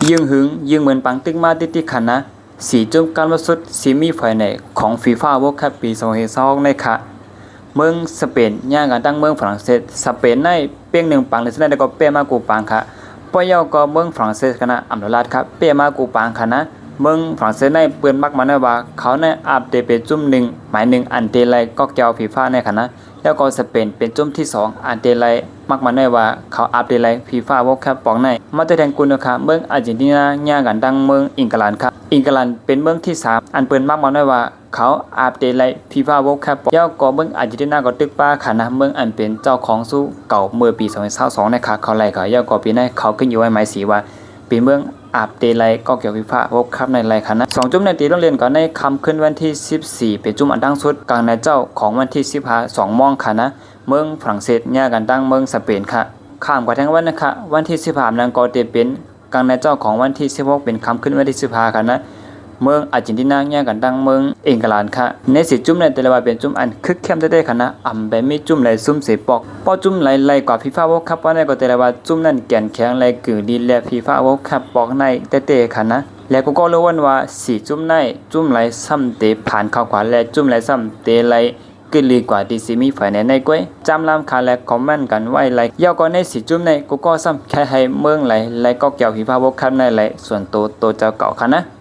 ຍືງຫຶງ ຍືງເໝິນປັງຕຶກມາຕິດໆ ຫັ້ນນະ. ສີ່ຈຸ້ມການມາສຸດຊີມີໄຟແນລຂອງຟີຟາເວີລຄັບປີສອງພັນຊາວຫົກນີ້ຂະ ເມືອງສະເປນຍ່າງກັນຕັ້ງເມືອງຝຣັ່ງເສດ. ສະເປນໃນເປັນໜຶ່ງປັງເລີຍ ສະນັ້ນກໍແປມາກູປາງຂະ ປະເຍົາກໍເມືອງຝຣັ່ງເສດຂະນະ ອຳລາດຂະ ແປມາກູປາງຂະນະ. ເມືອງຝຣັ່ງເສດໃນເປີນມັກມາໄດ້ວ່າ ເຂົາໃນອັບເດເປັນຈຸ້ມໜຶ່ງ ໝາຍໜຶ່ງ ອັນເຕໄລກໍແກ້ວຟີຟາໃນຂະນະ. ແລ້ວກໍສະເປນເປັນຈຸ້ມທີສອງ ອັນເຕໄລມັກມາໄດ້ວ່າ ເຂົາອັບເດໄລຟີຟາເວີລຄັບປອກໃນ ມາແຕ່ແທງກຸນນະຄະ. ເມືອງອາເຈນຕິນາຍ່າງກັນຕັ້ງເມືອງອິງກະລັນຂະ ອິງກະລັນເປັນເມືອງທີສາມ ອັນເປີນມັກມາໄດ້ວ່າ ເຂົາອັບເດໄລຟີຟາເວີລຄັບປອກ ແລ້ວກໍເມືອງອາເຈນຕິນາກໍຕຶກປາຂະນະ ເມືອງອັນເປັນເຈົ້າຂອງຊູເກົ່າເມື່ອປີສອງພັນຊາວສອງນະຄະ ເຂົາໄລຂະ ແລ້ວກໍປີໃນເຂົາຂຶ້ນຢູ່ໄວ້ໝາຍສີວ່າ ເປັນເມືອງອັບເດໄລກໍແກ້ວຟີຟາເວີລຄັບໃນໄລຂະນະ. ສອງຈຸ້ມໃນຕີລົງຫຼິ້ນກັນໃນຄ່ຳຄືນວັນທີສິບສີ່ ເປັນຈຸ້ມອັນດັງສຸດ ກາງໃນເຊົ້າຂອງວັນທີສິບຫ້າ ສອງໂມງຂະນະ ເມືອງຝຣັ່ງເສດຍ່າງກັນຕັ້ງເມືອງສະເປນຂະ. ຂ້າມກະແທງວັນນະຄະ ວັນທີສິບຫ້ານັ້ນກໍເຕເປັນ ກາງໃນເຊົ້າຂອງວັນທີສິບຫົກ ເປັນຄ່ຳຄືນວັນທີສິບຫ້າຂະນະ ເມືອງອາເຈນຕິນາຍ່າງກັນຕັ້ງເມືອງເອງກະລັນຂະ. ໃນສີ່ຈຸ້ມໃນແຕ່ລະວ່າເປັນຈຸ້ມອັນຄຶກເຂັ້ມແທ້ໆຂະນະ ອຳແປມີຈຸ້ມໄລຊຸ່ມເສປອກ ເພາະຈຸ້ມໄລໄລກວ່າຟີຟາເວີລຄັບປອກໃນ ກໍແຕ່ລະວ່າຈຸ້ມນັ້ນແກ່ນແຂງ ແລະ ກືດີແລະຟີຟາເວີລຄັບປອກໃນແທ້ໆຂະນະ. ແລະ ກູກໍເລີຍວ່າສີ່ຈຸ້ມໃນ ຈຸ້ມໄລຊ້ຳເຕຜ່ານເຂົ້າຂວາ ແລະ ຈຸ້ມໄລຊ້ຳເຕໄລ ກຶດລືກວ່າທີ່ຊີມີໄຟແນລໃນກ້ວຍ ຈຳລຳຄາ ແລະ ຄອມເມັນກັນໄວ້ໄລ. ແລ້ວກໍໃນສີ່ຈຸ້ມໃນ ກູກໍຊ້ຳແຄ່ໃຫ້ເມືອງໄລ ແລະ ກໍແກ້ວຟີຟາເວີລຄັບໃນໄລສ່ວນໂຕ ໂຕເຈົ້າເກົ່າຂະນະ.